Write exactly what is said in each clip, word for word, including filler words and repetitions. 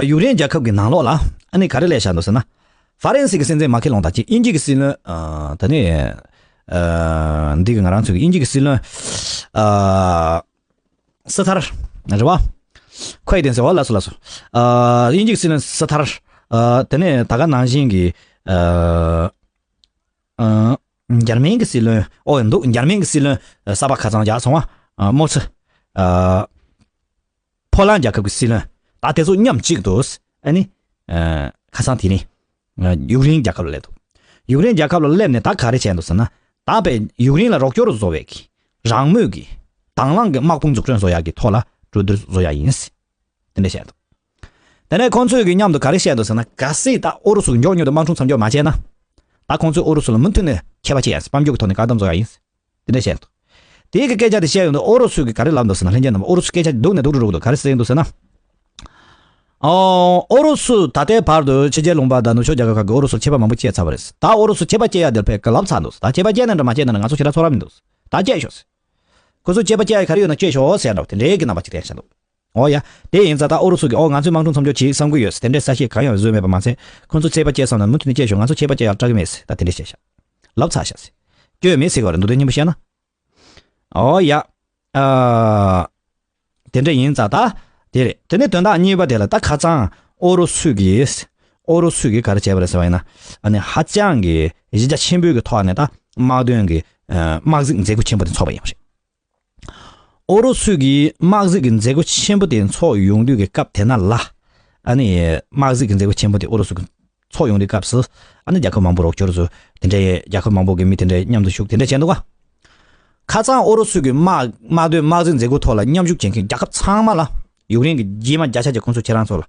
ཡུཀ་རེན་རྒྱལ་ཁབ་ཀྱི་ནང་ལོགས་ལ་ཨ་ནི་ག་རེ་སླེབས་བཞག་འདུག་ཟེར་ན། ཧྥ་རན་སི་གི་སྲིད་འཛིན་མ་ཁེ་ལོང་དང་གཅིག་དབྱིན་ཇི་གི་སྲིད་བློན་ཨ་ད་ནི་ཨ་འདི་གི་ང་རང་ཚོའི་དབྱིན་ཇི་གི་སྲིད་བློན་ཨ་སི་ཐར་རེད་བ། ཁོས་དེ་ཟེར་བ་ལ་སོ་ལ་སོ། ཨ་དབྱིན་ཇི་གི་སྲིད་བློན་སི་ཐར། ཨ་དེ་ནས་ད་ག་ནང་བཞིན་གྱི་ཨ་ཨ་འཇར་མན་གྱི་སྲིད་བློན་ཨོ་འདུག་འཇར་མན་གྱི་སྲིད་བློན་གསར་པ་ཁ་སང་རྒྱག་སོང་བ། ཨ་མོ་ཚི། ཨ་ཕོ་ལན་རྒྱལ་ཁབ་ཀྱི་སྲིད་བློན་ད་དེ་ཚོ་མཉམ་གཅིག་ཏུ་ཨ་ནི་ཨ་ཁ་སང་དེ་རིང་ཨ་ཡུཀ་རེན་རྒྱལ་ཁབ་ལ་སླེབས་འདུག་ཡུཀ་རེན་རྒྱལ་ཁབ་ལ་སླེབས་ནས་ད་ག་རེ་བྱས་འདུག་ཟེར་ན། ད་པའི་ཡུཀ་རེན་ལ་རོགས་སྐྱོར་བཟོ་བའི་གི་རང་མོས་ཀྱི་དང་བླངས་ཀྱི་དམག་དཔུང་འཛུགས་སྐྲུན་བཟོ་ཡག་གི་ཐོག་ལ་གྲོས་བསྡུར་བཟོ་ཡག་ཡིན། དེ་འདྲ་བཤད་འདུག་དེ་ནས་ཁོང་ཚོས་ཀྱི་མཉམ་དུ་ག་རེ་བཤད་འདུག་ཟེར་ན། གལ་སྲིད་ད་ཨུ་རུ་སུ་གི་མགྱོགས་མྱུར་དུ་དམག་འཁྲུག་མཚམས་འཇོག་མ་བྱས་ན། ད་ཁོང་ཚོས་ཨུ་རུ་སུ་ལ་མུ་མཐུད་ནས་ཁྱད་པར་ཅན་ཡང་དཔལ་འབྱོར་གྱི་ཐོག་ནས་བཀག་སྡོམ་བཟོ་ཡ་ཡིན། དེ་འདྲ་བཤད་འདུག་དེའི་གི་སྐད་ཆ་དེ་བཤད་ཡོང་དུས་ཨུ་རུ་སུས་གི་ག་རེ་ལབ་འདུག་ཟེར་ན། ལྷན་རྒྱས་རྣམས་ཨུ་རུ་སུ་སྐད་ཆ་སྡུག་ནས་སྡུག་རུ་རུ་འདུག་ག་རེ་ཟེར་འདུག་ཟེར་ན། ཨོ་ཨུ་རུ་སུ་ད་ལྟའི་བར་དུ་ཕྱི་རྒྱལ་ལུང་པ་དང་ནུབ་ཕྱོགས་རྒྱལ་ཁབ་ཁག་གིས་ཨུ་རུ་སུར་ཆད་པ་མང་པོ་བཅད་ཚར་བ་རེད། ད་ཨུ་རུ་སུ་ཆད་པ་བཅད་ཡ་དེར་ཕེབས་གི་ལབ་ཚར་འདུག་ད་ཆད་པ་བཅད་ནའང་འདྲ་མ་བཅད་ནའང་འདྲ་ང་ཚོ་ཞེ་དྲག་ཚོར་བ་མི་འདུག་ད་བཅད་ཤོག་ཟེར། ཁོ་ཚོ་ཆད་པ་བཅད་ཡ་ག་རེ་ཡོད་ན་བཅད་ཤོག་ཟེར་འདྲ་བ་དེ་འདྲའི་གི་རྣམ་པ་ཅིག་དྲན་བཞག་འདུག་ཨོ་ཡ། དེ་ཡིན་ཙང་ད་ཨུ་རུ་སུ་གིས་ཨོ་ང་ཚོས་དམག་འཁྲུག་མཚམས་འཇོག་བྱེད་བསམ་གི་ཡོད་ཟེར་དེ་འདྲའི་གསལ་བཤད་གང་ཡང་བཟོས་མེད་པ་མ་ཚད། ཁོ་ཚོ་ཆད་པ་བཅད་བསམ་ན་མུ་མཐུད་ནས་བཅད་ཤོག་ང་ཚོ་ཆད་པ་བཅད་ཡ་སྐྲག་གི་མེད་ཟེར་ད་དེ་འདྲ་བཤད་ཤག་ལབ་ཚར་ཤག་ཟེར། སྐྱོན་མེད་ཟེར་གི་རེད་འདུག་དོན་སྙིང་པོ་བཤད་ན། ཨོ་ཡ། ཨ། དེ་འདྲ་ཡིན་ཙང་ད། དེ་རེད། དེ་ནས་དོན་དག་གཉིས་པ་དེ་ལ་ད་ཁ་སང་ཨུ་རུ་སུ་གིས། ཨུ་རུ་སུ་གིས་ག་རེ་བྱས་པ་རེད་ཟེར་བ་ཡིན་ན། ཨ་ནི་ཧ་ཅང་གི་གཞི་རྒྱ་ཆེན་པོའི་གི་ཐོག་ནས་ད་དམག་དོན་གི་ཨ་དམག་འཛིང་མཛད་སྒོ་ཆེན་པོ་དེ་འཚོགས་པ་ཡིན་པ་རེད། ཨུ་རུ་སུ་གིས་དམག་འཛིང་གི་མཛད་སྒོ་ཆེན་པོ་དེ་འཚོགས་ཡོང་དུས་ཀྱི་སྐབས་དེ་ན་ལ། ཨ་ནི་དམག་འཛིང་གི་མཛད་སྒོ་ཆེན་པོ་དེ་ཨུ་རུ་སུ་གིས་འཚོགས་ཡོང་དུས་སྐབས་སུ། ཨ་ནི་རྒྱལ་ཁབ་མང་པོ་རོགས་སྐྱོར་ཚོ་དེ་འདྲའི་རྒྱལ་ཁབ་མང་པོ་གི་མི་དེ་འདྲའི་མཉམ་དུ་ཞུགས་དེ་འདྲ་བྱས་འདུག་ག་ཁ་སང་ཨུ་རུ་སུ་གི་དམག་དམག་དོན་དམག་འཛིང་མཛད་སྒོ་ཐོག་ལ་མཉམ་ཞུགས་བྱེད་མཁན་རྒྱལ་ཁབ་ཚང་མ་ལ་ཡུཀ་རེན་གྱི་རྗེས་མ་བརྒྱ་ཆ་བརྒྱ་ཁོང་ཚོ་ཁྱེད་རང་ཚོ་ལ་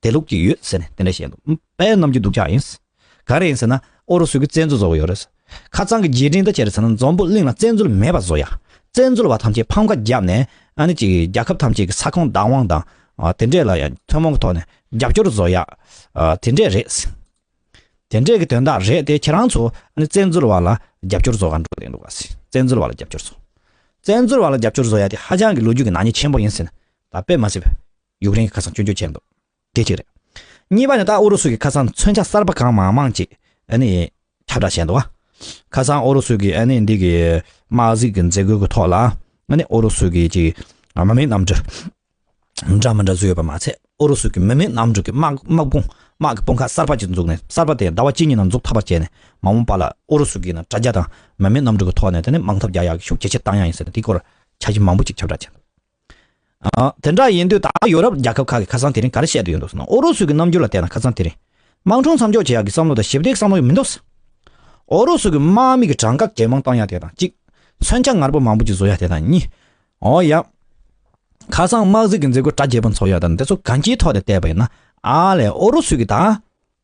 དེ་ལུགས་ཀྱི་ཡོད་ཟེར་ནས་དེ་འདྲ་བཤད་འདུག་དཔེ་རྣམ་འགྱུར་སྡུག་ཅག་ཡིན། ག་རེ་ཡིན་ཟེར་ན་ཨུ་རུ་སུ་གི་བཙན་འཛུལ་བཟོ་གི་ཡོད་རེད། ཁ་སང་གི་རྗེས་དྲན་ད་ཅི་རེད་ཟེར་ན་འཛམ་བུ་གླིང་ལ་བཙན་འཛུལ་མེད་པ་བཟོ་ཡ། བཙན་འཛུལ་བ་ཐམས་ཅད་ཕམ་ཁ་བརྒྱབ་ནས་ཨ་ནི་ཅིག་རྒྱལ་ཁབ་ཐམས་ཅད་ཀྱི་ས་ཁོངས་བདག་དབང་དང་། ཨ་དེ་འདྲས་ལ་ཡང་ཐུན་མོང་གི་ཐོག་ནས་རྒྱབ་སྐྱོར་བཟོ་ཡ། ཨ་དེ་འདྲས་རེད། དེ་འདྲས་ཀྱི་དོན་དག་རེད་དེ་ཁྱེད་རང་ཚོ་ཨ་ནི་བཙན་འཛུལ་བ་ལ་རྒྱབ་སྐྱོར་བཟོ་ག་འགྲོ་བསྡད་འདུག་ག་ཟེར། བཙན་འཛུལ་བ་ལ་རྒྱབ་སྐྱོར་བཟོ། བཙན་འཛུལ་བ་ལ་རྒྱབ་སྐྱོར་བཟོ་ཡ་དེ་ཧ་ཅང་གི་ལོ་རྒྱུས་ཀྱི་ནག་ཉེས་ཆེན་པོ་ཡིན་ཟེར་ནས་ད་དཔེ་མ་སྲིད་པའི་ཡུཀ་རེན་གྱི་ཁ་སང་སྐྱོན་བརྗོད་བྱས་འདུག་དེ་གཅིག་རེད། གཉིས་པ་ནི་ད་ཨུ་རུ་སུ་གིས་ཁ་སང་མཚོན་ཆ་གསར་པ་གང་མང་མང་ཅིག་ཨ་ནི་ཁྱབ་བསྒྲགས་བྱས་འདུག་ཁ་སང་ཨུ་རུ་སུ་གིས་ཨ་ནི་འདི་གི་དམག་འཛིང་གི་མཛད་སྒོ་གི་ཐོག་ལ་ཨ་ནི་ཨུ་རུ་སུ་གི་ཅིག་མི་མེད་གནམ་གྲུ་འདྲ་མི་འདྲ་བཟོས་ཡོད་པ་མ་ཚད་ཨུ་རུ་སུ་གི་མི་མེད་གནམ་གྲུ་གི་དམག་དམག་དཔུང་དམག་གི་དཔུང་ཁག་གསར་པ་ཅིག་འཛུགས་ནས་གསར་པ་དེ་ཟླ་བ་གཅིག་གཉིས་ནང་འཛུགས་ཐུབ་པ་བྱས་ནས་མ་འོངས་པ་ལ་ཨུ་རུ་སུ་གི་ནང་དྲ་རྒྱ་དང་མི་མེད་གནམ་གྲུ་གི་ཐོག་ནས་དེ་ནས་དམག་འཐབ་རྒྱག་ཡག་གི་ཤུགས་ཇེ་ཆེར་བཏང་ཡག་ཡིན་ཟེར་ནས་དེའི་སྐོར་འཆར་གཞི་མང་པོ་ཅིག་ཁྱབ་བསྒྲགས་བྱས་འདུག་ཨ། དེ་འདྲ་ཡིན་དུས་ད་ཡོ་རོབ་རྒྱལ་ཁབ་ཁག་གིས་ཁ་སང་དེ་རིང་ག་རེ་བཤད་དུ་ཡོད་འདུག་ཟེར་ན། ཨུ་རུ་སུ་གི་རྣམ་འགྱུར་ལ་བལྟས་ན་ཁ་སང་དེ་རིང་དམག་འཁྲུག་མཚམས་འཇོག་བྱེད་ཡག་གི་བསམ་བློ་དང་ཞི་བདེའི་བསམ་བློ་མི་འདུག་ཨུ་རུ་སུ་གི་དམག་མི་གི་གྲངས་ཀ་ཇེ་མང་བཏང་ཡག་དེ་དང་གཅིག་མཚོན་ཆ་ངར་པོ་མང་པོ་ཅིག་བཟོ་ཡག་དེ་དང་གཉིས། ཨོ་ཡ། ཁ་སང་དམག་འཛིང་གི་མཛད་སྒོ་གྲ་རྒྱས་པོ་འཚོགས་ཡག་དང་འདི་ཚོ་གང་ཅིའི་ཐོག་ནས་བལྟས་པ་ཡིན་ན་ཨ་ལས་ཨུ་རུ་སུ་གི་ད།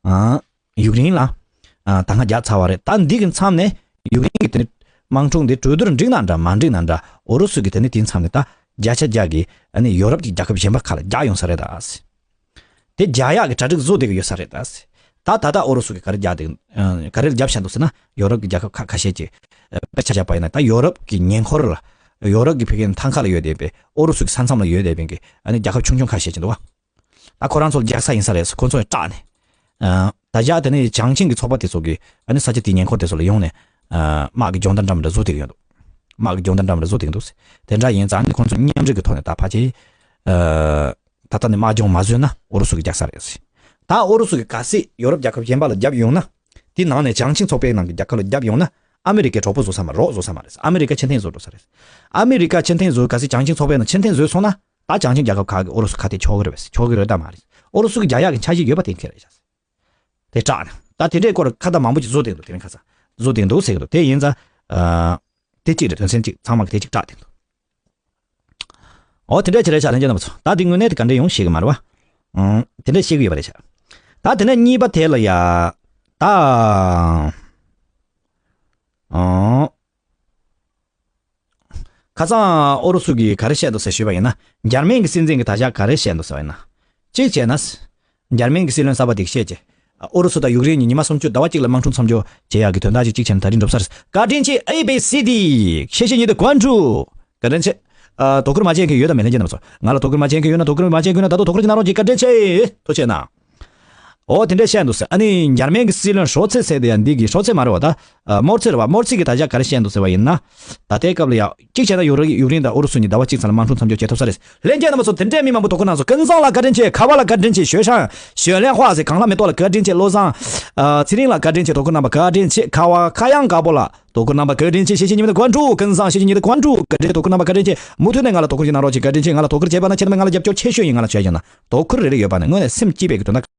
ཨ། ཡུཀ་རེན་ལ། ཨ། ད་སྔ་རྒྱག་ཚར་བ་རེད། ད་འདི་གི་མཚམས་ནས་ཡུཀ་རེན་གྱི་དེ་ནི་དམག་འཁྲུག་འདི་གྲོས་བསྡུར་འགྲིག་ན་འདྲ་མ་འགྲིག་ན་འདྲ་ཨུ་རུ་སུ་གི་དེ་ནི་དེའི་མཚམས་ནས་ད་བརྒྱ་ཆ་བརྒྱ་གི་ཨ་ནི་ཡོ་རོབ་ཀྱི་རྒྱལ་ཁབ་གཞན་པ་ཁག་ལ་རྒྱག་ཡོང་ས་རེད་ད། དེ་རྒྱག་ཡག་གི་གྲ་སྒྲིག་བཟོ་བསྡད་ཀྱི་ཡོད་ས་རེད་ད། ད་ད་ལྟ་ཨུ་རུ་སུ་གིས་ག་རེ་རྒྱག་བསྡད་ག་རེ་རྒྱབ་བཞག་འདུག་ཟེར་ན་ཡོ་རོབ་ཀྱི་རྒྱལ་ཁབ་ཁག་ཁ་ཤས་ཀྱིས་དཔེར་ཆ་བཞག་པ་ཡིན་ན་ད་ཡོ་རོབ་ཀྱི་ཉེ་འཁོར་ལ་ཡོ་རོབ་ཀྱི་ཕ་གིའི་ཐང་ཁ་ལ་ཡོད་བསྡད་པའི་ཨུ་རུ་སུ་གི་ས་མཚམས་ལ་ཡོད་བསྡད་པའི་གི་ཨ་ནི་རྒྱལ་ཁབ་ཆུང་ཆུང་ཁ་ཤས་ཀྱིས་འདུག་བ། ད་ཁོ་རང་ཚོ་རྒྱག་ས་ཡིན་ས་རེད། ཁོ་ཚོ་ཡང་སྐྲག་ནས། ཨ། ད་བཞག་དེ་ནས་བྱང་ཆིངས་ཀྱི་ཚོགས་པ་དེ་ཚོ་གིས་ཨ་ནི་ས་ཆ་དེའི་ཉེ་འཁོར་དེ་ཚོ་ལ་ཡོང་ནས། ཨ། དམག་གི་སྦྱོང་བརྡར་འདྲ་མི་འདྲ་བཟོ་བསྡད་ཀྱི་ཡོད་འདུག་དམག་གི་སྦྱོང་བརྡར་འདྲ་མི་འདྲ་བཟོ་བསྡད་ཀྱི་འདུག་དེ་འདྲ་ཡིན་ཙང་ཨ་ནི་ཁོ་ཚོ་མཉམ་འབྲེལ་གྱི་ཐོག་ནས་ད་ཕལ་ཆེར། ཨ། ད་ལྟ་ནས་དམག་སྦྱོང་མ་བཟོས་ན་ཨུ་རུ་སུ་གིས་རྒྱག་ས་རེད། ད་ཨུ་རུ་སུ་གིས་གལ་སྲིད་ཡོ་རོབ་རྒྱལ་ཁབ་གཞན་པ་ལ་རྒྱབ་ཡོང་ན། དེ་ནང་ནས་བྱང་ཆིངས་ཚོགས་པའི་ནང་གི་རྒྱལ་ཁབ་ལ་རྒྱབ་ཡོང་ན་ཨ་མི་རི་ཀའི་གྲོགས་པོ་བཟོ་ས་མ་རེད། རོགས་བཟོ་ས་མ་རེད། ཨ་མི་རི་ཀ་ཆ་འཐེན་བཟོ་འགྲོ་ས་རེད། ཨ་མི་རི་ཀ་ཆ་འཐེན་བཟོ་གལ་སྲིད་བྱང་ཆིངས་ཚོགས་པའི་ནང་ཆ་འཐེན་བཟོས་སོང་ན། ད་བྱང་ཆིངས་རྒྱལ་ཁབ་ཁག་གིས་ཨུ་རུ་སུ་ཁ་གཏད་ཆོག་གི་རེད་པས། ཆོག་གི་རེད་ད་མ་རེད། ཨུ་རུ་སུ་གིས་རྒྱག་ཡག་གི་འཆར་གཞི་ཡོད་པ་གཏན་འཁེལ་རེད་ཤག་དེ་སྐྲག་ནས་ད་དེ་འདྲའི་སྐོར་ཁ་བརྡ་མང་པོ་ཅིག་བཟོ་བསྡད་འདུག་དེ་རིང་ཁ་སང་བཟོ་བསྡད་འདུག་ཟེར་གི་འདུག་དེ་ཡིན་ཙང་། ཨ། དེ་གཅིག་རེད། དོན་ཚན་གཅིག་ཚང་མ་གི་དེ་གཅིག་སྐྲག་བསྡད་འདུག་ཨོ་དེ་འདྲ་བྱེད་རེད་ཤག་ལྷན་རྒྱས་རྣམ་པ་ཚོ། ད་འདི་དངོས་གནས་དེ་ག་འདྲ་ཡོང་ཤེས་གི་མ་རེད་བ། ཨང་། དེ་འདྲ་ཤེས་གི་ཡོད་པ་རེད་ཤག་ད་དེ་ནས་གཉིས་པ་དེ་ལ་ཡ། ད། ཨང་། ཁ་སང་ཨུ་རུ་སུ་གིས་ག་རེ་བཤད་འདུག་ཟེར་ཞུས་པ་ཡིན་ན། འཇར་མན་གྱི་སྲིད་འཛིན་གྱིས་ད་ཆ་ག་རེ་བཤད་འདུག་ཟེར་བ་ཡིན་ན། གཅིག་བྱས་ན། འཇར་མན་གྱི་སྲིད་བློན་གསར་པ་དེས་བཤད་ཀྱི། ཨུ་རུ་སུ་དང་ཡུཀ་རེན་གཉིས་ཉི་མ་སུམ་ཅུ་ཟླ་བ་གཅིག་ལ་དམག་འཁྲུག་མཚམས་འཇོག་བྱེད་ཡག་གི་དོན་དག་ཅིག་གཅིག་བྱས་ན་ད་རིང་འགྲུབ་ས་རེད། བཀའ་དྲིན་ཆེ། ཨེ་བི་སི་ཌི། ཤེས་བྱེད་ཉིད་དུ་ཀོན་ཀྲུ། བཀའ་དྲིན་ཆེ། ཨ། དོ་ཁུར་མ་བྱེད་མཁན་ཡོད་དམ་མེད་ལྷན་རྒྱས་རྣམ་པ་ཚོ། ང་ལ་དོ་ཁུར་མ་བྱེད་མཁན་ཡོད་ན་དོ་ཁུར་མ་བྱེད་མཁན་ཡོད་ན་ད་དུང་དོ་ཁུར་གྱི་གནང་རོགས་གྱིས། བཀའ་དྲིན་ཆེ། ཐུགས་རྗེ་གནང་། འོ་དེ་འདྲས་བཤད་འདུག་ཟེར། ཨ་ནི་འཇར་མན་གྱི་སྲིད་བློན་ཧྲོ་ཚེ་ཟེར་དེ་ཡང་འདི་གི་ཧྲོ་ཚེ་མ་རེད་བ་ད། ཨ། མོར་ཚེ་རེད་བ། མོར་ཚེ་གི་ད་ཆ་ག་རེ་བཤད་འདུག་ཟེར་བ་ཡིན་ན། ད་ལྟའི་སྐབས་ལ་ཡང་གཅིག་བྱས་ན་ཡུཀ་རེན་ཡུཀ་རེན་དང་ཨུ་རུ་སུ་གཉིས་ཟླ་བ་གཅིག་ཙམ་ལ་དམག་འཁྲུག་མཚམས་འཇོག་བྱེད་ཐུབ་ས་རེད། ལྷན་རྒྱས་རྣམ་པ་ཚོ་དེ་འདྲས་མི་མང་པོ་དོ་ཁུར་གནང་སོང་། ཀུན་བཟང་ལ་བཀའ་དྲིན་ཆེ། ཁ་བ་ལ་བཀའ་དྲིན་ཆེ། ཞོལ་ཤང་ཞོལ་ལན་ཧྭ་ཟེར་གངས་ལྷ་མེ་ཏོག་ལ་བཀའ་དྲིན་ཆེ། བློ་བཟང་། ཨ། ཚེ་རིང་ལ་བཀའ་དྲིན་ཆེ། དོ་ཁུར་གནང་པ་བཀའ་དྲིན་ཆེ། ཁ་བ་ཁ་གཡང་དཀར་པོ་ལ་དོ་ཁུར་གནང་པ་བཀའ་དྲིན་ཆེ། ཤེས་བཞིན་ཉི་མ་དེ་ཀོན་ཀྲུའུ། ཀུན་བཟང་ཤེས་བཞིན་ཉི་མ་དེ་ཀོན་ཀྲུའུ། བཀའ་དྲིན་ཆེ། དོ་ཁུར་གནང་པ་བཀའ་དྲིན་ཆེ། མུ་མཐུད་ནས་ང་ལ་དོ་ཁུར་ཞིག་གནང་རོགས་གྱིས། བཀའ་དྲིན་ཆེ། ང་ལ་དོ་ཁུར་བྱས་པ་ན་ཁྱེད་རྣམ་པས་ང་ལ་རྒྱབ་སྐྱོར་ཆེ་ཤོས་ཡིན། ང་ལ་བྱས་ཀྱང་ན་དོ་ཁུར་རེ་རེ་ཡོད་པ་ནི་དངོས་གནས་སེམས་སྐྱིད་པའི་གི་དོན་དག